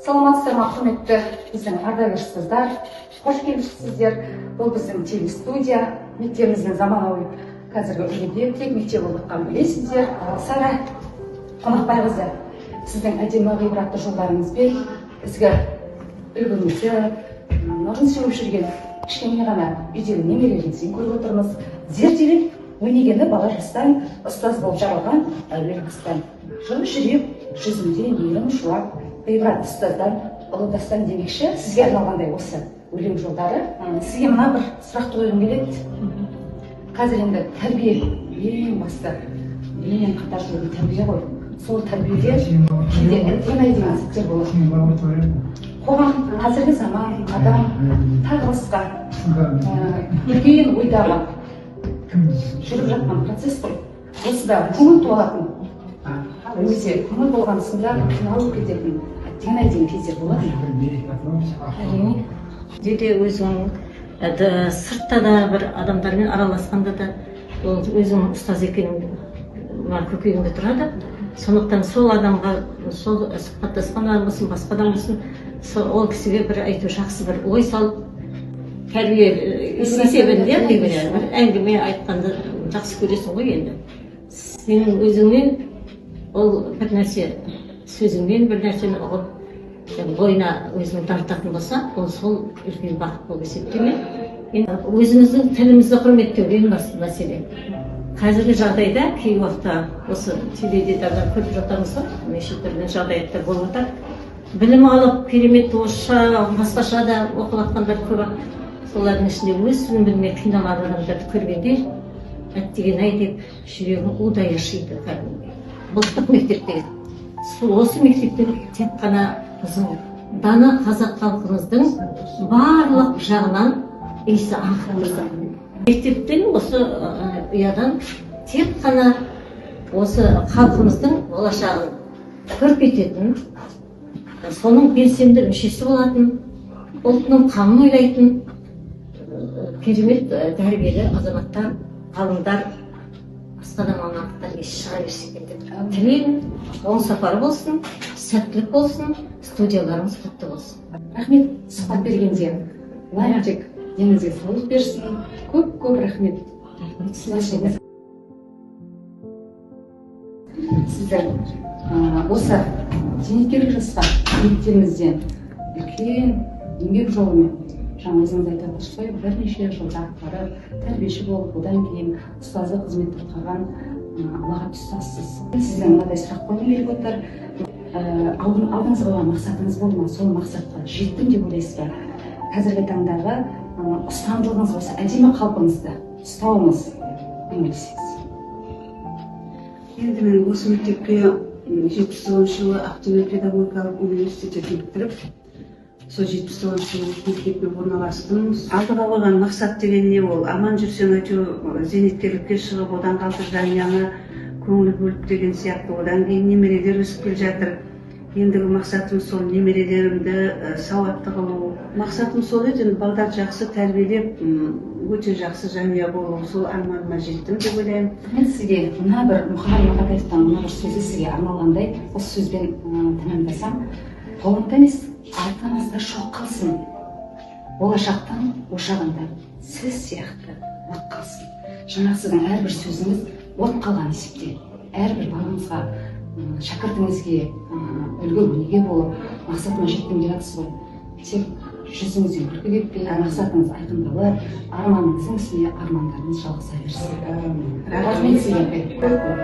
Саламатсыздар ма, құрметті біздің ардагер ұстаздар! Қош келіпсіздер! Бұл біздің телестудия, мектебіміздің заманауи қазіргі үлгіде тек мектеп болып жатқанын білесіздер. Сара Қонақбайқызы, сіздің әдемі, ғибратты жолдарыңызбен ізгі үлгіңізді, нұрын сеуіп жүрген кішкене ғана үйдегі немерелеріңізден көріп отырмыз. Зерделеп өнегелі бала жастан, ұстаз болып жаралған әуел бастан, жылы жүрек, жүзінде мейірім шуақ, ғибратты ұстаздан ұлы дастан демекші, сізге арналғандай осы өлең жолдары. Сізге мына бір сұрақты қойғым келеді. Қазір енді тәрбие ең басты, ең қатар жүретін тәрбие ғой. Сол тәрбиеде кейде әттеген-ай деген сәттер болады. Қоғам, қазіргі заман, адам тағы басқа үлкен ойдағы жүріп жатқан процесс қой. Осыда көңіл толатын немесе көңіл болған тұсында қиналып кететін, әттеген-ай деген кездер болады ма? Әрине. Де өзің сыртта да бір адамдармен араласқанда да ол өзің ұстаз екенің бар, көкейіңде тұрады. Сондықтан сол адамға, сол сұхбаттасқан адам болсын, басқа адам болсын, сол ол кісіге бір әйтеуір жақсы бір ой салып, тәрбие есебінде бір әңгіме айтқанды жақсы көресің ғой. Енді сенің өзіңнен ол бір нәрсе, сөзіңнен бір нәрсені ұғып, бойына өзінің тартатын болса, ол сол үлкен бақыт болып есептелінеді. Енді өзіміздің тілімізді құрметтеу ең басты мәселе. Қазіргі жағдайда кей уақытта осы теледидардан көріп жатамыз ғой, неше түрлі жағдаяттар болып жатады. Білім алып, керемет орысша, басқаша да оқып жатқандар көп ақ. Солардың ішінде өз тілін білмей қиналған адамдарды көргенде, әттеген ай деп жүрегің удай ашиды кәдімгідей. Ұлттық мектеп деген сол осы мектептен тек қана біздің дана қазақ халқымыздың барлық жағынан иісі аңқып тұрса, мектептен, осы ұядан тек қана осы халқымыздың болашағын көркейтетін, соның белсенді мүшесі болатын, ұлтының қамын ойлайтын керемет тәрбиелі азаматтар, ғалымдар, басқа да мамандықтар иесі шыға берсе екен деп тілеймін. Оң сапар болсын, сәттілік болсын, студияларыңыз құтты болсын! Рахмет сұхбат бергенде. Құдайым тек деніңізге саулық берсін. Көп көп рахмет. Рахмет. Сіздің осы зейнеткерлік жасқа мектебімізден үлкен еңбек жолымен, жаңа өзіңіз айтып отырсыз ғой, бірнеше жылда атқарып, тәрбиеші болып, одан кейін ұстаздық қызметті атқарған ұлағатты ұстазсыз. Сізден мынадай сұрақ қойғым келіп отыр. Алдыңызға қойған мақсатыңыз болды ма? Сол мақсатқа жеттім деп ойлайсыз ба? Қазіргі таңдағы ұстамдылығыңыз, осы әдемі қалпыңызды ұстауыңыз, әңгімелессеңіз. Енді мен осы мектепке 79-жылы Ақтөбе педагогикалық университетін бітіріп, сол 79-жылы мектепке орналастым. Алдыға қойған мақсат деген не ол? Аман жүрсең, әйтеуір зейнеткерлікке шығып, одан қалды жанұяңа көңіл бөліп деген сияқты. Одан кейін немерелер өсіп келе жатыр. Ендігі мақсатым сол немерелерімді сауатты қылу. Мақсатым сол еді енді, балдарды жақсы тәрбиелеп, өте жақсы жанұя болу. Сол арманыма жеттім деп ойлаймын. Мен сізге мына бір Мұқағали Мақатаевтың мына бір сөзі сізге арналғандай, осы сөзбен тәмамдасам: «Болатта емес, алтыныңызда шоқ қалсын, болашақтың ошағында сіз сияқты от қалсын». Жаңағы сіздің әрбір сөзіңіз от қалған есепте. Әрбір балаңызға, шәкіртіңізге үлгі өнеге болып, мақсатыма жеттім деп жатсыз ғой. Тек жүзіңізден күлкі кетпей, мақсатыңыз айқындалып, арманыңыздың үстіне армандарыңыз жалғаса берсін. Рахмет сізге көп көп.